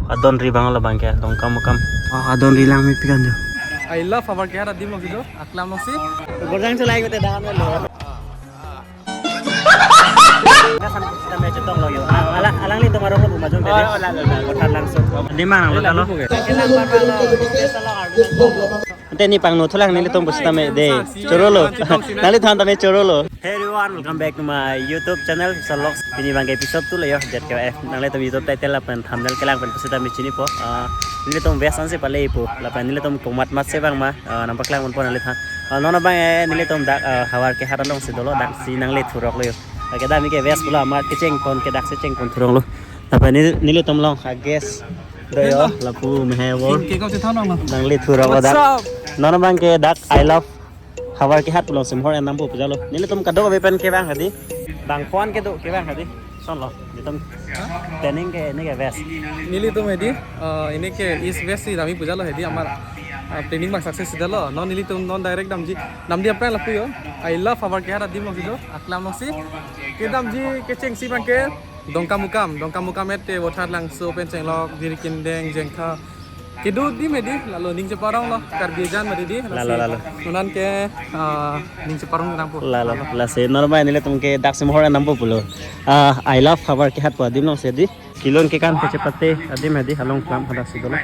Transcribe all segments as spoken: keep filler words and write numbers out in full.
Adon ri bang lo bang ke, Dongkamukam. Oh, adon ri langmepik an jo. I love Havar Kehat adim lo kido, aklam lo si. Gorjang cholai kote dam lo. Nasan kita me chetong lo yo. Ah, ala, alanglitum arong lo bu majung tadi. Oh, la, la, la. Voter langsung. Di mana lo kalau? Ante nepangno thulang, nelitum pusitame de. Chorolo. Nangli than tame chorolo. Hey everyone, welcome back to my YouTube channel, Vishal Vlogs. Pini bang ke episode two lo yo, Z K F. Nanglitum YouTube title lapen thumbnail kelang pen pusitame chinipo. Ah, nelitum vest ansi palepo. Lapen nelitum komat mat si bang ma, ah, nangpaklang ponpo nangli than. Ah, non bang, eh, nelitum dak, ah, Havar Kehat alongsi dolo, daksi nangle thurok lo yo. Kedam ke vest pulo amat kecheng pon, ke daksi cheng pon thurok lo. Lapen neli, nelitum along ha guest do yo, lapu mehevor. Ke kau chethan nang lo. Nangle thurok lo dak. What's up? Non bang ke dak I love Havar Kehat pulo si mohor en dampo pu jalo. Nelitum kadokave pen kevang hadi. Bang phone kedo kevang hadi. Son lo. Nelitum training ke ne ke vest. Nelitum hadi, eh, ini ke East West si damji pu jalo hadi amar, eh, training bang success si dolo. Non nelitum non direct damji. Damji aphrang lapu yo. I love Havar Kehat adim lo kido. Aklam lo si. Kedamji kecheng si bang ke Dongkamukam, Dongkamukam et te Vothatlangso pen chenglok, Jirikindeng, Jengkha. Kedo adim hadi, lalo ning cheparong lo, Karbi ajan mati di, lalo, lasi lalo. Unan ke, ah, ning cheparong nangpo. Lalo, lasi normal nelitum ke daksi mohor en dampo pulo. Ah, I love Havar Kehat pu adim lo si di. Kelun kekan kechepate adim hadi, halong klam hadak si dolo.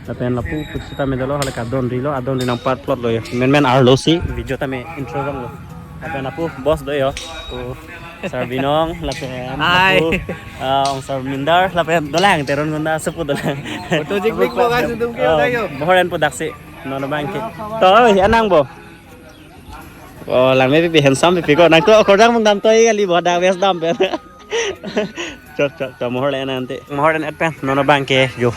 Lapen lapu pusitame dolo, hala ke adon ri lo, adon ri nangpar plot lo yo. Men men arlo si, video tame intro rong lo. Lapen lapu boss do yo. Sir Binong, lapen hai. Aku, ah, Ong Sir Mindar, lapen dolang, Teron Gunda, sepu dolang. Photo jik mik po guys, nelitum ke, oh, udah yo. Mohor en po daksi, non bang ke. To, oi, anang bo. Oh, langmepik, handsome pik ko. Nang to, kordang mung dam to, kali bo, dak vest dam pen. Chok, chok, chok, mohor le nanti. Mohor en et pen, non bang ke, yo.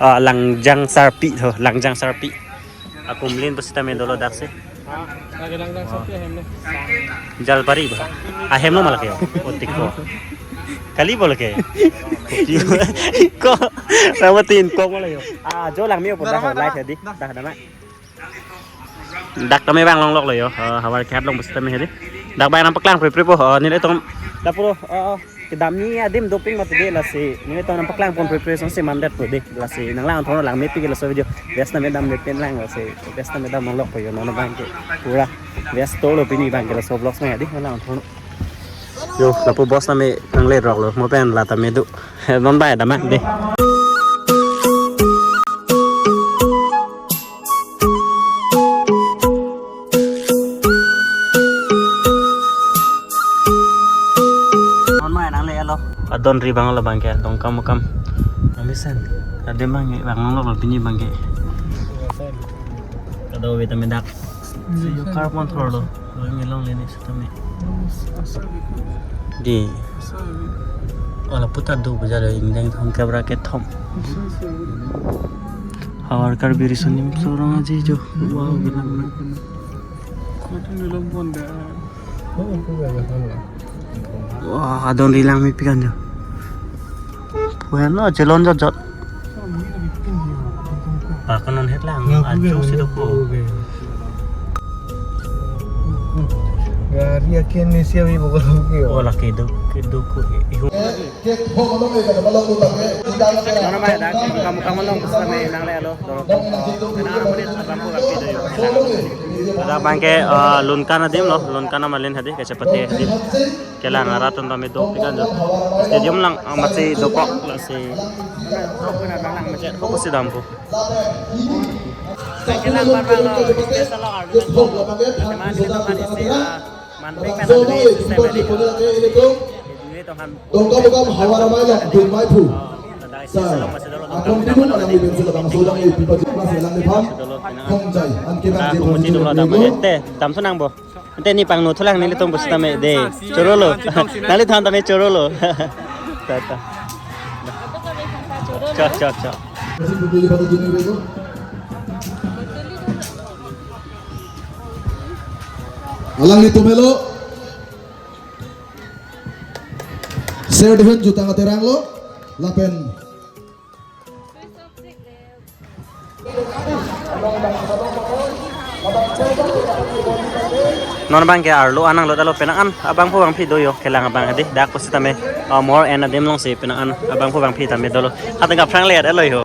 Ah, Langjang Sarpi, to, Langjang Sarpi. Akumlin pusitame dolo daksi. Lagi Langjang Sarpi ahem le. Jalpari ba. Ahem lo ma lake yo. Otik ko. Kali bo lake. Ko. Rawatin ko ma lake yo. Ah, jo langme po dah, dah, dah, live ya di. Dah, dah, dah. Dak tame bang longlok lo yo. Eh, Havar Kehat along pusitame hadi. Dak bang nangpaklang prepare po. Eh, nelitum. Dak puro. Eh, kedamji adim doping mati de lasi. Nelitum nangpaklang pon prepare song si mandet po de. Lasi nanglang thon langmepik laso video. Vest tame dam de pen lang lasi. Vest tame dam longlok po yo, non bang ke. Pura vest to lo pini bang ke laso vlogs me hadi, nanglang thon. Yo, lapu boss tame nangle rok lo. Mo pen la tame do. Non bang dam de. Non ma nangle lo. Adon ri bang lo bang ke, Dongkamukam. Amisen. Adem bang ke, bang lo pini bang ke. Kadokave tame dak. Si yo karbon thor lo. Lo ngelong le ni sitame. Di. Wala puta do bajar lo, ingdeng thom kebra kethom. Havar Karbi Riso Nimso Rong Aje jo. Wow, bilang. Wah, adon ri langmepik an jo. Puhen lo, chelon jot jot. Pak non het lang, ajo si doko. Gari akin ni siya wi bokol buki. Oh, lake do, ke doko, ihu. Mana mai dak, Dongkamukam along pusitame nangle lo, dorong. Kena arah menit, abang ko rapi do yo. Dak bang ke, eh, Lunkan adim lo, Lunkan amalin hadi, kechepate hadi. Kelang arat tame dopik an jo. Stadium lang, eh, masi dokok lasi. Hopu si dampo. Kelang bar bang lo, space lo, arlo. Teman kita tadi si, eh, Manpik pen alwi system ini. Ini tuhan. Dongkamukam Havar Amei along dun mai phu. Sir, akon tinum alang lipen sila bang sulang i pipa jik mas alang lipan. Kongjai, an kebang je phu jik lo. Te, damso nang bo. Ante nepangno thulang, nelitum pusitame de. Chorolo. Nangli than tame chorolo. Ta, ta. Chok, chok, chok. Alanglitum helo. Ser defen jutang aterang lo. Lapen. Non abang ke arlo anang lo dalo, penang an abangphu bangphi do yo, kelang abang hedi. Dak pusitame, ah, Mohor and adim alongsi penang an abangphu bangphi tame dolo. Hatang kaphrang le alo yo.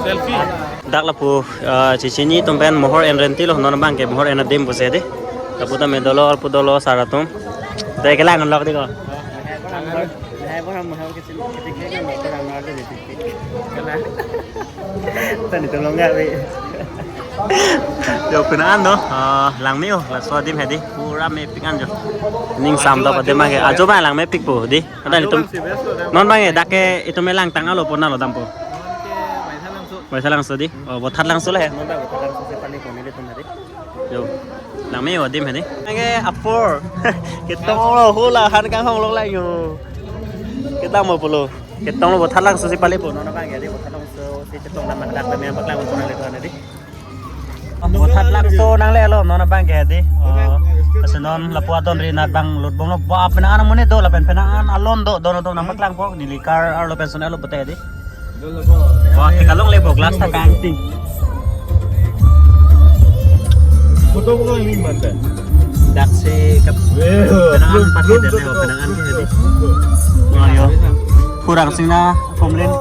Selfie. Dak lapu, ah, chichini atum pen Mohor and renti lo, non abang ke Mohor and adim pusi hedi. Lapu tame dolo, lapu dolo sar atum. Te kelang lok di ko. Tani tolong gabe. Yo, penang an do, ah, langme-o, laso adim hedi, pura mepik an jo. Ning sam do pada mage, ajo abang langmepik po di. Ada itum. Non abang e, dak ke itum e langtang alo pon alo dampo. Baisar Langso di. Oh, Bothat Langso le. Non abang Bothat Langso si pali pon nelitum hedi. Yo. Langme-o adim hedi. Nge apor. Ketong lo hula han kang hong lok lang yo. Ketong mo pulo. Ketong lo Bothat Langso si pali po. Non abang hedi Bothat Langso si ketong lam dak kami paklang pon nelitum hedi. Bothat Langso nangle alo non abang ke hedi. Oh, asi non lapu adon ri nat abang lut bom lo, ba penang an amonit do lapen penang an alon do, don do nangpaklang po, neli car arlo penson alo pute hedi. Wah, kita long le bo glass ta kangting. Foto ko ini mantap. Daksi kap. Penang an pakai dan yo, penang an ke hedi. Oh, yo. Kurang sing na komplain.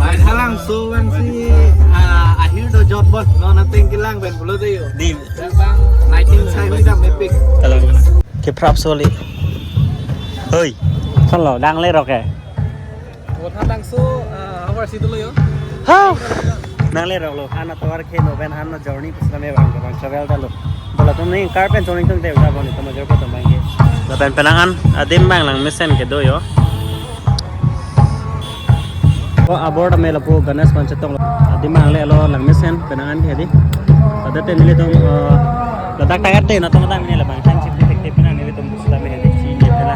Baisar Langso bang si, ah, ahir do jot bot. Non ateng kelang pen pulo de yo. Di. Bang, lighting sai hui dam epic. Kalau keprap soli. Hoi. Solo, dang le rok e. Bothat Langso, ah, awar si dulu yo. Hau. Nang le rok lo. Ana tovar ke no ben ana journey pusitame bang, bang travel dalo. Bola tum ni car pen journey tum te udah bang, tama jor ko tama ke. Lapen penang an adim abang langmesen kedo yo. Oh, abor tame lapu Ganesh Panchatong lo. Adim abang le alo langmesen penang an ke hedi. Pada te nelitum, eh, ladak tang arte na tong tang neli labang tang chip detective penang nelitum pusitame hedi si ni pela.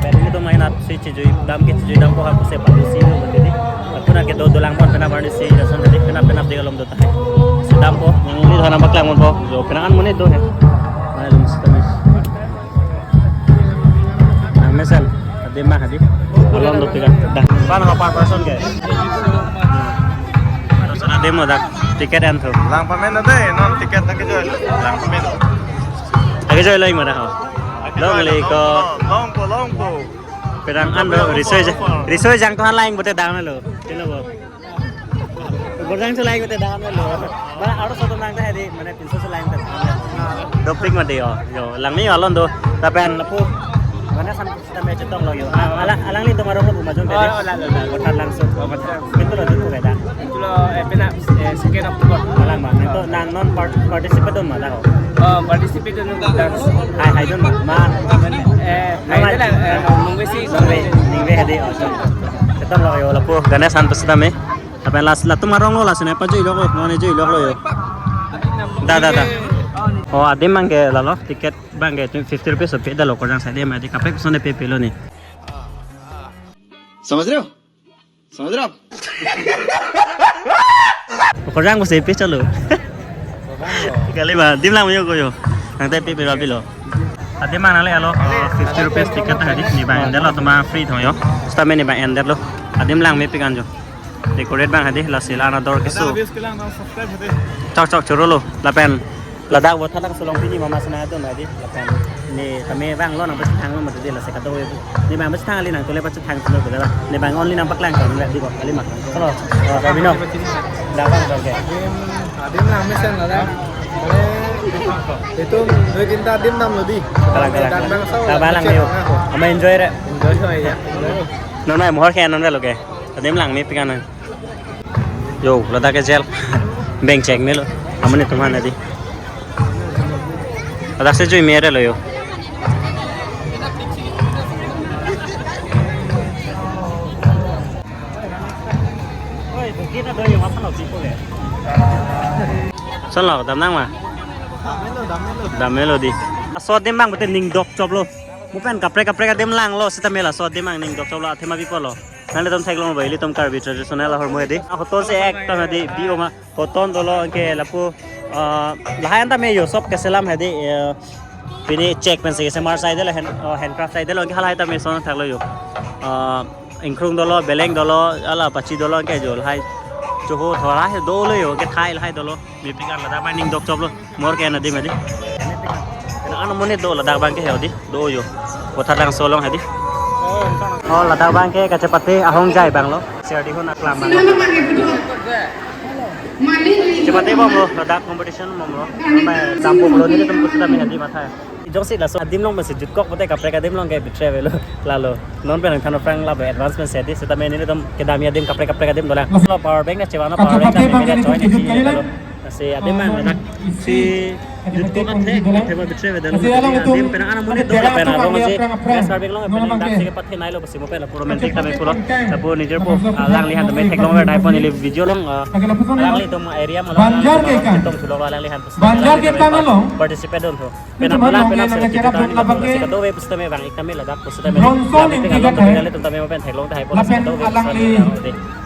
Pen nelitum main up si chijui dam ke chijui dam ko ha pusi palu si lo hedi. Apuna ke do dolang pon penang barni si lason hedi penang penang de alom do tahai. Si dam po, nangli thana paklang pon po. Jo penang an monit do he. Mai lum sitame. Langmesen, adim abang hedi. Alon dopik an. Dah. Pan ho per person ke? Person adim mo dak ticket an thu. Lang pamen na de, non ticket ta kejoi. Lang pamen. Ake joi lo imo dah ho. Long le ko. Long po, long po. Penang an do, risoi jang. Risoi jang tuhan lain bote dam lo. Tilo bo. Gorjang sulai ko te dam lo. Ba aro soto nang ta hedi, mane pinso sulai ta. Dopik ma de yo. Yo, langme alon do. Lapen lapu. Mane san sitame chetong lo yo. Ah, ala, alanglitum arong lo majong tadi. Oh, la, la, la. Bothat Langso. Oh, Bothat Langso. Pintu lo tu beda. Pintu lo, eh, pena, eh, second October. Alang ma. Nang to nang non part-, participate don ma dah ho. Oh, participate don dance. Hai, hai don ma. Ma. Eh, hai dah, eh, nunggu si. Nunggu, nunggu hedi, oh, so. Chetong lo yo, lapu. Ganesh Santos tame. Lapen last latum arong lo, last ne pajui lo, non jui lo yo. Da, da, da. Oh, adim abang ke lalo, ticket abang ke fifty rupees so pe dalo, gorjang side ma di kaprek son pe pe lo ni. समझ रहे हो? समझ रहे हो आप? Gorjang ko se pe chalo. Kali ba, adim lang yo ko yo. Nang te pe pe lo pilo. Adim abang nangle alo, uh, fifty rupees ticket ta hedi, ne abang dalo tuma free thong yo. Sitame ne abang endetlo. Adim langmepik an jo. Decorate abang hedi, lasi la anador keso. Chok chok choro lo, lapen. Ladak Bothat Langso along pini mama sana adon hedi, lapen. Ne tame abang lo nang pachethang lo mati de lasi kado. Ne abang pachethang kali nang tole pachethang tole beda. Ne abang only nang paklang kan di ko kali ma. Hello. Oh, Robino. Da abang oke. Adim, adim langmesen la da. Itu dua kinta adim nam lo di. Kalang, kalang, kalang. Abang lang yo. Ama enjoy re. Enjoy ho ya. Non mai mohor ke non lo ke. Adim langmepik an. Yo, ladak ke jail. Bank check melo. Amonit atum aphan hedi. Ladak si jui mere lo yo. Son lo, dam nang ma? Dam melo di. Laso adim abang bote ning dokchop lo. Mo pen kaprek kaprek adim lang lo, sitame laso adim abang ning dokchop lo, athema bipo lo. Nanglitum theklong ba, ilitum Karbi traditional ahormu hedi. Hoton si ekdom hedi, bi oma. Hoton dolo ke lapu, ah, lahai an tame yo sop keselam hedi, eh, pini check pen si kesemar side lo, hand, oh, handcraft side lo, ke halahai tame son thaklo yo. Ah, ingkrung dolo, beleng dolo, ala pachi dolo ke jo lahai. Ho thora he dolo yo, kethai lahai dolo. Mepik an ladak abang ning dokchoplo. Mor ke adim hedi. Kena an amonit do ladak abang ke hedi. Do yo. Kotha lang solong hedi. Oh, ladak abang ke kachepate ahongjai abang lo. Serdi hon aklam abang lo. Chepate bomlo, ladak competition bomlo. Nama dampo lo nelitum pusitame hedi matha. Jongsi laso adim along pensi jutkok pote kaprek adim along ke bitre avelo. Lalo. Non pen nangthan aphrang lapu advance pensi hedi. Sitame nelitum kedamji adim kaprek kaprek adim dolang. Lo power bank na chevan power bank na meme na join na chi lalo. Si adim man ladak si jutkok athe, athe ba bitre avedetlo. Adim pen an amonit do lapen arong si West Karbi Anglong pen dak si kepathe nailo pusi mo pen lapu romantic tame pulo. Lapu nijor po alangliphan tame theklong ver dai pon neli video along, ah, alanglitum area malong Banjar ke kan? Tong thulo alangliphan pusi Banjar ke alanglitum kan along? Participate dun thu. Pen itu apala mana pen yang asa nang kita cerap tani dong abang ke? Pusi kadokave pusitame abang ik tame ladak pusitame. Bronson yang ini tiga kan? Alanglitum tame mo pen theklong tahai pulo. Lapen kadokave alangli. Pusitame.